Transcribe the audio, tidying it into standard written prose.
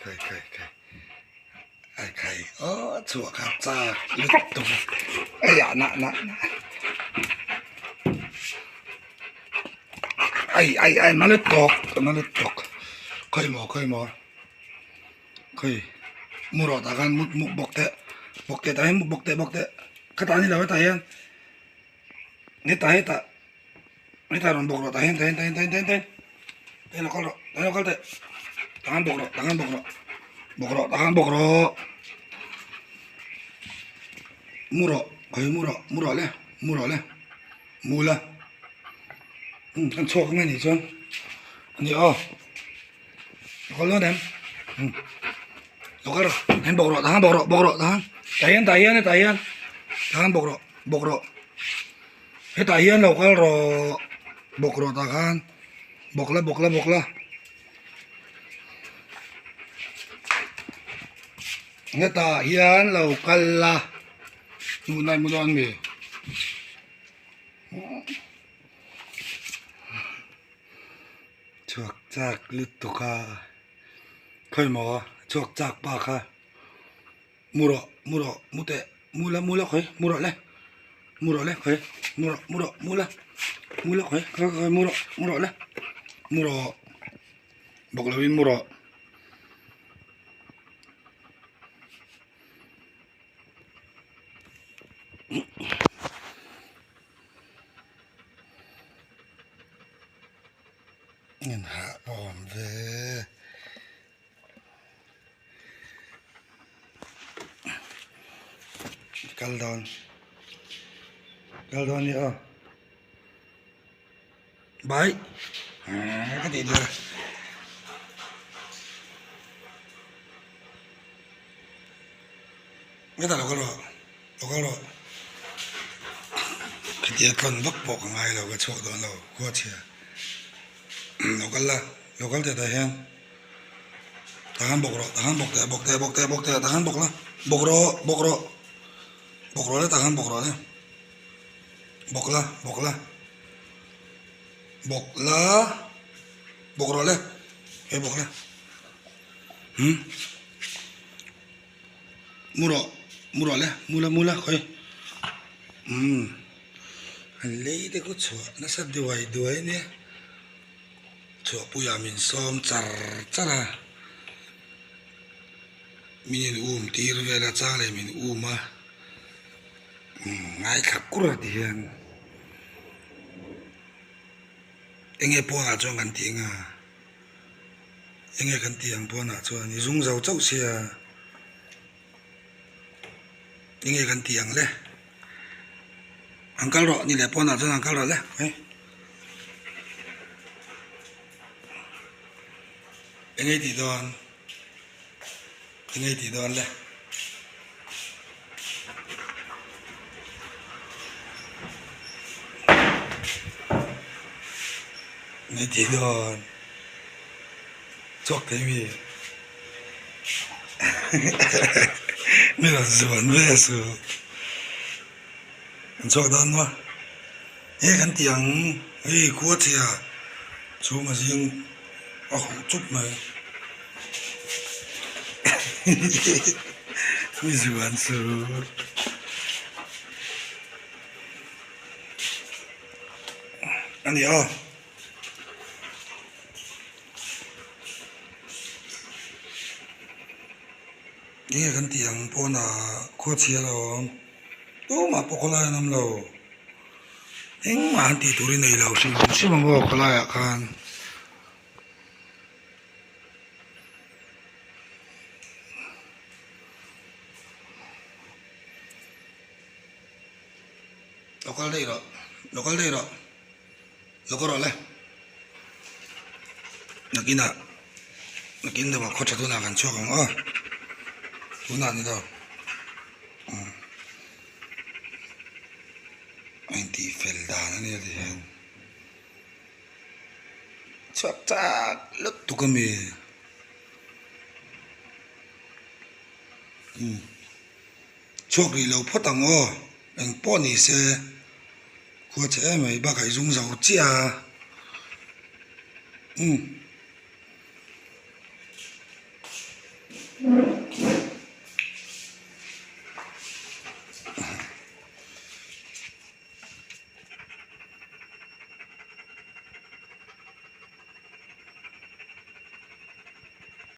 Khawi khawi khawi ai khai aw chhuah kha chak lutuk a ai ah nah nah nah ai ai ai na lutuk na lutuk khawi maw khawi maw khawi mu rawh tah khan mu mu bawk teh bawk teh tah hian bawk teh bawk teh khatah a ni lo hetah hian hetah hetah. Hetah rawn bawk rawh tah hian tah hian tah hian tah hian tah hian tah hian lo kal rawh tah hian lo kal teh tah khan bawk rawh tah khan bawk rawh bawk rawh tah khan bawk rawh mu rawh khawi mu rawh mu rawh le mu rawh le mu la um kan chhuak ang anih chuan ani aw lo kal dawn em um lo kal rawh tah hian bawk rawh tah khan bawk rawh bawk rawh tah khan tah hian tah hian tah hian tah khan bawk rawh bawk rawh. Hetah hian lo kal rawh bawk rawh tah khan bawk la bawk la bawk la hetah hian lo kal la hmuh nai mu dawn mi chhuak chak lutuk a khawi maw chhuak chak pa kha. Mu rawh mu rawh mu teh mu la mu la khawi mu rawh le mu rawh le khawi mu rawh mu rawh mu la mu la khawi khawi khawi mu rawh mu rawh le mu rawh bawk lovin mu rawh. Inhah awm ve. Kal dawn kal dawn nia aw bye ka tih tur hetah lo kal rawh lo kal rawh khitia tlawn vak pawh ka ngai lo ka chhuak dawn lo khua chhia lo kal la lo kal teh tah hian. Tah khan bawk rawh tah khan bawk teh bawk teh bawk teh bawk teh tah khan bawk la bawk rawh bawk rawh bawk rawh le tah khan bawk rawh le bawk la bawk la bawk la bawk rawh le hei bawk la hmm mu rawh mu rawh le mu la mu la khawi hmm an lei te khu chhuah nasa duai duai ania. Chhuahpuiah min sawm char char a, min in um tir vel a chang leh min um a, ngaithla kur a ti hian enge pawnah chuan kan tih anga enge kan tih ang pawnah chuan i zung zo chauh sia enge kan tih ang le. An kal rawh ni leh pawnah chuan an kal rawh le hei eng nge tih dawn eng nge tih dawn le eng nge tih dawn chhuak thei mi mi rawn zuan ve suh. An chhuak dawn maw? He kan tih ang hei khua chhia chhung a zing a huh chup mai mi zuan chu a ni aw. Enge kan tih ang pawnah khua chhia lo a awm. Tumah pawh khawlai an awm lo engmah an tih tur hi nei lo hrim hrim ang aw khawlaiah khan. Lo kal daih rawh lo kal daih rawh lo kal rawh le nakinah nakin deuhah khaw tha tunah kan chhuak ang aw tunah ni lo umm a intih fel dan a nia tihian chhuak chak lutuk a mi umm chhuak rih lo phawt ang aw eng pawh ni se khua che em mai bakah i zung zo chiah a umm.